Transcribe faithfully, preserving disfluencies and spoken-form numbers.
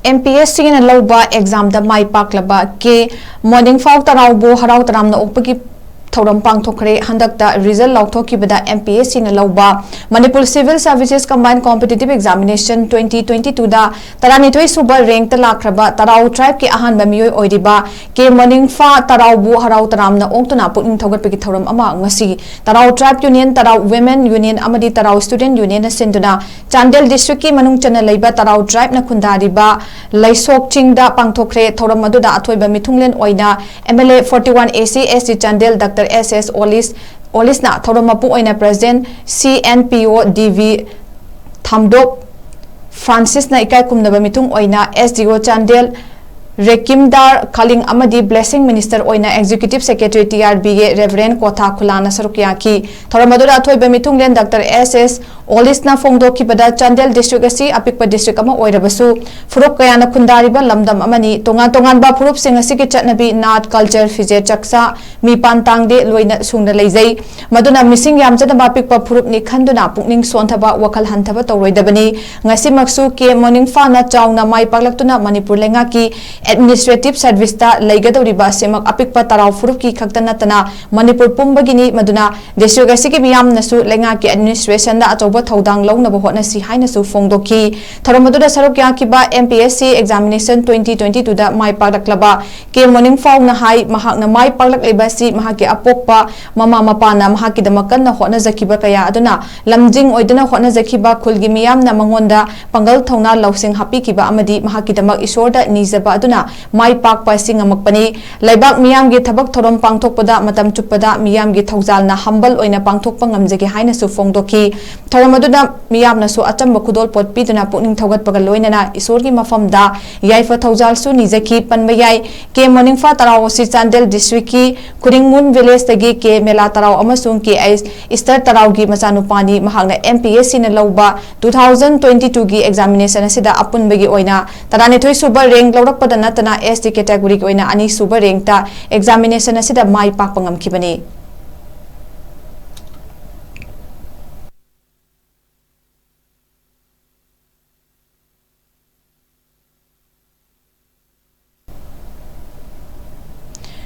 M P S ꯁꯤꯅ ꯂꯧꯕ ꯑꯦꯛꯖꯥꯝꯗ ꯃꯥꯏ ꯄꯥꯛꯂꯕ ꯀꯦ ꯃꯣꯅꯤꯡꯐꯥꯎ ꯇꯔꯥꯎꯕꯨ ꯍꯔꯥꯎ ꯇꯔꯥꯝꯅ ꯑꯣꯛꯄꯒꯤ ꯊꯧꯔꯝ ꯄꯥꯡꯊꯣꯛꯈ꯭ꯔꯦ꯫ ꯍꯟꯗꯛꯇ ꯔꯤꯖꯜ ꯂꯥꯎꯊꯣꯛꯈꯤꯕꯗ ꯑꯦꯝ ꯄꯤ ꯑꯦꯁ ꯁꯤꯅ ꯂꯧꯕ Manipur civil services combine competitive examination twenty twenty ꯇꯨꯗ ꯇꯔꯥꯅꯤꯊꯣꯏ ꯁꯨꯕ ꯔꯦꯡꯛꯇ ꯂꯥꯛꯈ꯭ꯔꯕ ꯇꯔꯥꯎ ꯇ꯭ꯔꯥꯏꯕꯀꯤ ꯑꯍꯥꯟꯕ ꯃꯤꯑꯣꯏ ꯑꯣꯏꯔꯤꯕ ꯀꯦ ꯃꯣꯅꯤꯡꯐꯥ ꯇꯔꯥꯎꯕꯨ ꯍꯔꯥꯎ ꯇꯔꯥꯝꯅ ꯑꯣꯛꯇꯨꯅ ꯄꯨꯛꯅꯤꯡ ꯊꯧꯒꯠꯄꯒꯤ ꯊꯧꯔꯝ ꯑꯃ ꯉꯁꯤ ꯇꯔꯥꯎ ꯇ꯭ꯔꯥꯏꯕ ꯌꯨꯅꯤꯌꯟ, ꯇꯔꯥꯎ ꯋꯤꯃꯦꯟ ꯌꯨꯅꯤꯌꯟ ꯑꯃꯗꯤ ꯇꯔꯥꯎ ꯁ꯭ꯇꯨꯗꯦꯟꯠ ꯌꯨꯅꯤꯌꯟꯅ ꯁꯤꯟꯗꯨꯅ ꯆꯥꯟꯗꯦꯜ ꯗꯤꯁꯇ꯭ꯔꯤꯛꯀꯤ ꯃꯅꯨꯡ ꯆꯟꯅ ꯂꯩꯕ ꯇꯔꯥꯎ ꯇ꯭ꯔꯥꯏꯕꯅ ꯈꯨꯟꯗꯥꯔꯤꯕ ꯂꯩꯁꯣꯛ ꯆꯤꯡꯗ ꯄꯥꯡꯊꯣꯛꯈ꯭ꯔꯦ꯫ ꯊꯧꯔꯝ ꯑꯗꯨꯗ ꯑꯊꯣꯏꯕ ꯃꯤꯊꯨꯡꯂꯦꯟ ꯑꯣꯏꯅ M L A forty one A C S T Chandel doctor S S Olish, ꯑꯣꯂꯤꯁꯅ ꯊꯧꯔꯝ ꯃꯄꯨ ꯑꯣꯏꯅ ꯄ꯭ꯔꯁꯤꯗꯦꯟꯠ ꯁꯤ ꯑꯦꯟ ꯄꯤ ꯑꯣ ꯗꯤ ꯚꯤ ꯊꯥꯝꯗꯣꯞ ꯐ꯭ꯔꯥꯟꯁꯤꯁꯅ ꯏꯀꯥꯏ ꯈꯨꯝꯅꯕ ꯃꯤꯊꯨꯡ ꯑꯣꯏꯅ ꯑꯦꯁ ꯗꯤ ꯑꯣ ꯆꯥꯟꯗꯦꯜ ꯔꯦꯀꯤꯝꯗꯥꯔ ꯀꯥꯂꯤꯡ ꯑꯃꯗꯤ ꯕ꯭ꯂꯦꯁꯤꯡ ꯃꯤꯅꯤꯁꯇꯔ ꯑꯣꯏꯅ ꯑꯦꯛꯖꯤꯀ꯭ꯌꯨꯇꯤꯚ ꯁꯦꯀ꯭ꯔꯦꯇꯔꯤ ꯇꯤ ꯑꯥꯔ ꯕꯤꯒꯤ ꯔꯦꯚꯔꯦꯟ ꯀꯣꯊꯥ ꯈꯨꯂꯥꯅ ꯁꯔꯨꯛ ꯌꯥꯈꯤ꯫ ꯊꯧꯔꯝ ꯑꯗꯨꯗ ꯑꯊꯣꯏꯕ ꯃꯤꯊꯨꯡꯂꯦꯟ ꯗꯥꯛꯇꯔ ꯑꯦꯁ ꯑꯦꯁ ꯑꯣꯂꯤꯁꯅ ꯐꯣꯡꯗꯣꯛꯈꯤꯕꯗ ꯆꯥꯟꯗꯦꯜ ꯗꯤꯁꯇ꯭ꯔꯤꯛ ꯑꯁꯤ ꯑꯄꯤꯛꯄ ꯗꯤꯁꯇ꯭ꯔꯤꯛ ꯑꯃ ꯑꯣꯏꯔꯕꯁꯨ ꯐꯨꯔꯨꯞ ꯀꯌꯥꯅ ꯈꯨꯟꯗꯥꯔꯤꯕ ꯂꯝꯗꯝ ꯑꯃꯅꯤ꯫ ꯇꯣꯉꯥꯟ ꯇꯣꯉꯥꯟꯕ ꯐꯨꯔꯨꯞꯁꯤꯡ ꯑꯁꯤꯒꯤ ꯆꯠꯅꯕꯤ, ꯅꯥꯠ, ꯀꯜꯆꯔ, ꯐꯤꯖꯦꯠ ꯆꯥꯛꯆꯥ, ꯃꯤꯄꯥꯟ ꯇꯥꯡꯗꯦ ꯂꯣꯏꯅ ꯁꯨꯅ ꯂꯩꯖꯩ꯫ ꯃꯗꯨꯅ ꯃꯤꯁꯤꯡ ꯌꯥꯝꯖꯗꯕ ꯑꯄꯤꯛꯄ ꯐꯨꯔꯨꯞꯅꯤ ꯈꯟꯗꯨꯅ ꯄꯨꯛꯅꯤꯡ ꯁꯣꯟꯊꯕ, ꯋꯥꯈꯜ ꯍꯟꯊꯕ ꯇꯧꯔꯣꯏꯗꯕꯅꯤ꯫ ꯉꯁꯤꯃꯛꯁꯨ ꯀꯦ ꯃꯣꯅꯤꯡꯐꯥꯅ ꯆꯥꯎꯅ ꯃꯥꯏ ꯄꯥꯛꯂꯛꯇꯨꯅ ꯃꯅꯤꯄꯨꯔ ꯂꯩꯉꯥꯛꯀꯤ ꯑꯦꯗꯃꯤꯅꯤꯁꯇ꯭ꯔꯦꯇꯤꯚ ꯁꯔꯚꯤꯁꯇ ꯂꯩꯒꯗꯧꯔꯤꯕ ꯑꯁꯤꯃꯛ ꯑꯄꯤꯛꯄ ꯇꯔꯥꯎ ꯐꯨꯔꯨꯞꯀꯤ ꯈꯛꯇ ꯅꯠꯇꯅ ꯃꯅꯤꯄꯨꯔ ꯄꯨꯝꯕꯒꯤꯅꯤ꯫ ꯃꯗꯨꯅ ꯗꯤꯁꯇ꯭ꯔꯤꯛ ꯑꯁꯤꯒꯤ ꯃꯤꯌꯥꯝꯅꯁꯨ ꯂꯩꯉꯥꯛꯀꯤ ꯑꯦꯗꯃꯤꯅꯤꯁꯇ꯭ꯔꯦꯁꯟꯗ ꯑꯆꯧꯕ ꯊꯧꯗꯥꯡ ꯂꯧꯅꯕ ꯍꯣꯠꯅꯁꯤ ꯍꯥꯏꯅꯁꯨ ꯐꯣꯡꯗꯣꯛꯈꯤ꯫ ꯊꯧꯔꯝ ꯑꯗꯨꯗ ꯁꯔꯨꯛ ꯌꯥꯈꯤꯕ M P S C examination twenty twenty ꯇꯨꯗ ꯃꯥꯏ ꯄꯥꯛꯂꯛꯂꯕ ꯀꯦ ꯃꯣꯅꯤꯡꯐꯥꯎꯅ ꯍꯥꯏ, ꯃꯍꯥꯛꯅ ꯃꯥꯏ ꯄꯥꯛꯂꯛꯂꯤꯕ ꯑꯁꯤ ꯃꯍꯥꯛꯀꯤ ꯑꯄꯣꯛꯄ ꯃꯃꯥ ꯃꯄꯥꯅ ꯃꯍꯥꯛꯀꯤꯗꯃꯛ ꯀꯟꯅ ꯍꯣꯠꯅꯖꯈꯤꯕ ꯀꯌꯥ ꯑꯗꯨꯅ ꯂꯝꯖꯤꯡ ꯑꯣꯏꯗꯨꯅ ꯍꯣꯠꯅꯖꯈꯤꯕ, ꯈꯨꯜꯒꯤ ꯃꯤꯌꯥꯝꯅ ꯃꯉꯣꯟꯗ ꯄꯥꯡꯒꯜ ꯊꯧꯅꯥ ꯂꯧꯁꯤꯡ ꯍꯥꯞꯄꯤꯈꯤꯕ ꯑꯃꯗꯤ ꯃꯍꯥꯛꯀꯤꯗꯃꯛ ꯏꯁꯣꯔꯗ ꯅꯤꯖꯕ ꯑꯗꯨꯅ ꯃꯥꯏ ꯄꯥꯛꯄ ꯑꯁꯤ ꯉꯝꯃꯛꯄꯅꯤ꯫ ꯂꯩꯕꯥꯛ ꯃꯤꯌꯥꯝꯒꯤ ꯊꯕꯛ ꯊꯧꯔꯝ ꯄꯥꯡꯊꯣꯛꯄꯗ ꯃꯇꯝ ꯆꯨꯞꯄꯗ ꯃꯤꯌꯥꯝꯒꯤ ꯊꯧꯖꯥꯜꯅ ꯍꯝꯕꯜ ꯑꯣꯏꯅ ꯄꯥꯡꯊꯣꯛꯄ ꯉꯝꯖꯒꯦ ꯍꯥꯏꯅꯁꯨ ꯐꯣꯡꯗꯣꯛꯈꯤ꯫ ꯊꯧꯔꯝ ꯑꯗꯨꯗ ꯃꯤꯌꯥꯝꯅꯁꯨ ꯑꯆꯝꯕ ꯈꯨꯗꯣꯜꯄꯣꯠ ꯄꯤꯗꯨꯅ ꯄꯨꯛꯅꯤꯡ ꯊꯧꯒꯠꯄꯒ ꯂꯣꯏꯅꯅ ꯏꯁꯣꯔꯒꯤ ꯃꯐꯝꯗ ꯌꯥꯏꯐ ꯊꯧꯖꯥꯜꯁꯨ ꯅꯤꯖꯈꯤ꯫ ꯄꯟꯕ ꯌꯥꯏ, ꯀꯦ ꯃꯣꯅꯤꯡꯐꯥ ꯇꯔꯥꯎ ꯑꯁꯤ ꯆꯥꯟꯗꯦꯜ ꯗꯤꯁꯇ꯭ꯔꯤꯛꯀꯤ ꯈꯨꯔꯤꯡꯃꯨꯟ ꯚꯤꯂꯦꯖꯇꯒꯤ ꯀꯦ ꯃꯦꯂꯥ ꯇꯔꯥꯎ ꯑꯃꯁꯨꯡ ꯀꯦ ꯑꯩꯁ ꯏꯁꯇꯔ ꯇꯔꯥꯎꯒꯤ ꯃꯆꯥꯅꯨꯄꯥꯅꯤ꯫ ꯃꯍꯥꯛꯅ ꯑꯦꯝ ꯄꯤ ꯑꯦꯁ ꯁꯤꯅ ꯂꯧꯕ ꯇꯨ ꯊꯥꯎꯖꯟ ꯇ꯭ꯋꯦꯟꯇꯤ ꯇꯨꯒꯤ ꯑꯦꯛꯖꯥꯃꯤꯅꯦꯁꯟ ꯑꯁꯤꯗ ꯑꯄꯨꯟꯕꯒꯤ ꯑꯣꯏꯅ ꯇꯔꯥꯅꯤꯊꯣꯏ ꯁꯨꯕ ꯔꯦꯡꯛ ꯂꯧꯔꯛꯄꯗ ꯅꯠꯇꯅ ꯑꯦꯁ ꯇꯤ ꯀꯦꯇꯦꯒꯣꯔꯤꯒꯤ ꯑꯣꯏꯅ ꯑꯅꯤ ꯁꯨꯕ ꯔꯦꯡꯛꯇ ꯑꯦꯛꯖꯥꯃꯤꯅꯦꯁꯟ ꯑꯁꯤꯗ ꯃꯥꯏ ꯄꯥꯛꯄ ꯉꯝꯈꯤꯕꯅꯤ꯫